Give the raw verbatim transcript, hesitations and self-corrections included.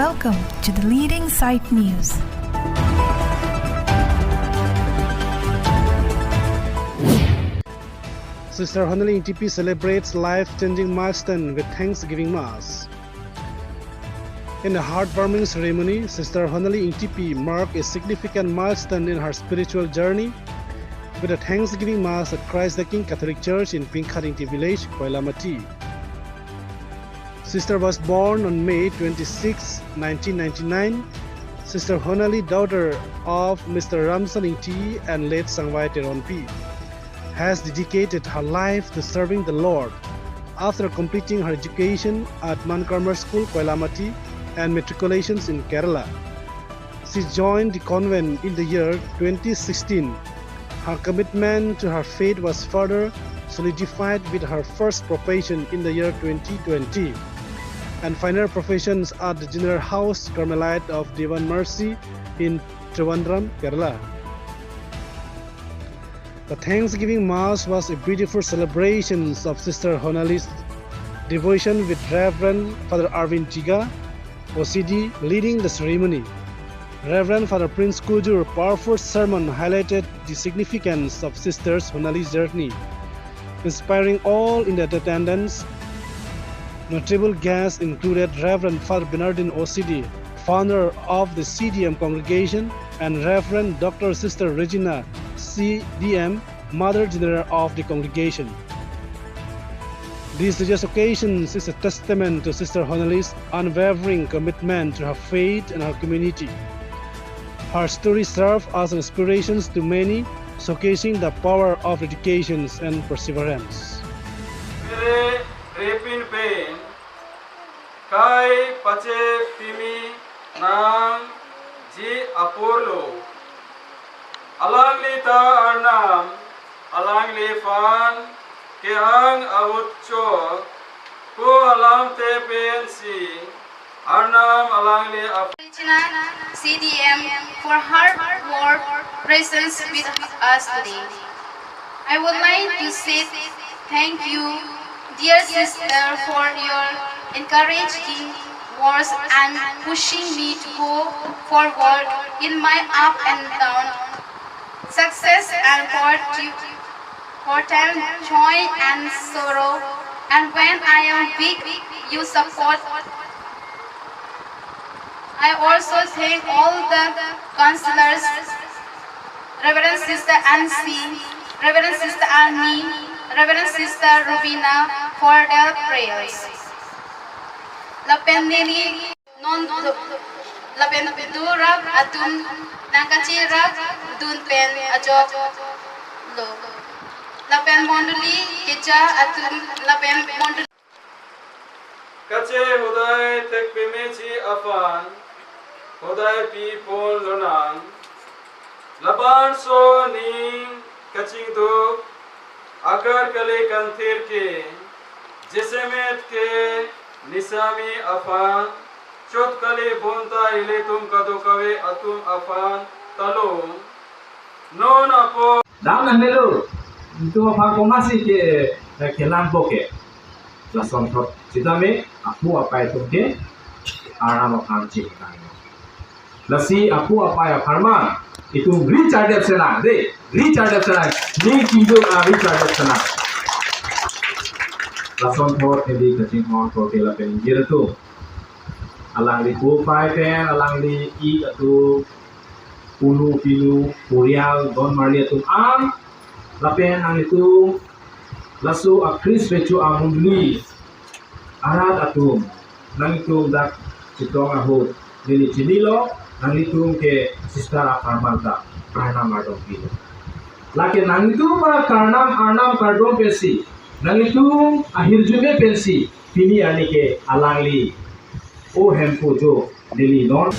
Welcome to the leading site news. Sister Honali Ingtipi celebrates life-changing milestone with Thanksgiving Mass. In a heartwarming ceremony, Sister Honali Ingtipi marked a significant milestone in her spiritual journey with a Thanksgiving Mass at Christ the King Catholic Church in Pingkhat Ingti Village, Koilamati. Sister was born on May twenty-sixth, nineteen ninety-nine. Sister Honali, daughter of Mister Ramson Ingti and late Sangvai Teronpi, has dedicated her life to serving the Lord after completing her education at Mount Carmel School, Koilamati, and matriculations in Kerala. She joined the convent in the year twenty sixteen. Her commitment to her faith was further solidified with her first profession in the year twenty twenty and final professions at the General House Carmelite of Divine Mercy in Trivandrum, Kerala. The Thanksgiving Mass was a beautiful celebration of Sister Honali's devotion, with Reverend Father Arvind Jiga, O C D, leading the ceremony. Reverend Father Prince Kujur powerful sermon highlighted the significance of Sister Honali's journey, inspiring all in the attendance. Notable guests included Reverend Father Bernardin O C D, founder of the C D M congregation, and Reverend Doctor Sister Regina C D M, Mother General of the congregation. This religious occasion is a testament to Sister Honali's unwavering commitment to her faith and her community. Her story serves as an inspiration to many, showcasing the power of dedication and perseverance. Mere repin pen kai pache pimi nangji apor lo. Alangli ta Arnam, alangliphan kehang ahut chot, ko alamthe pensi Arnam alangli ap- Regina C D M for her warm presence with us today. I would like to say thank you, dear sister, for your encouraging words and pushing me to go forward in my up and down, success and fortu-, fortune, joy and sorrow. And when I am weak, you support. I also thank all the counselors, Reverend Sister Ansi, Reverend Sister Annie, Reverend Sister Rubina, for their prayers. Lapen neli non do, lapen do rap atum nangkacherap dun pen ajok lo. Lapen mondoli keja atum, lapen mondoli kache hodai thek pemeji aphan hodai pipon lonang. Labangso ning kachingduk akar kali kangthir ke, jasemet ke nisami aphan chot kali bonta ilitum kadokave atum aphan ta lo. Non apor. Dam nangnelo, itum aphan komatsi ke, eh, kelang po ke. Lasonthot sitame apu apai atum ke Arnam aphan chingkang. Lasi apu apai apharman itum recharge senang, de, recharge senang. Ning chingduk a recharge senang. Lasonthot neli kachinghon thot ke lapen ingjir atum, alangli pu apai pen alangli ik atum, unu pinu, purial, don marli atum an, lapen nanglitum laso a-Christ Recho amondoli arat atum, nanglitum dak chetong ahut neli chinilo, nanglitum ke sister apharman ta Arnam ardom pilo. Lake nanglitum a-Arnam, Arnam kardom pensi, nanglitum ahirjume pensi, pini arni ke alangli o hemphu jo neli non.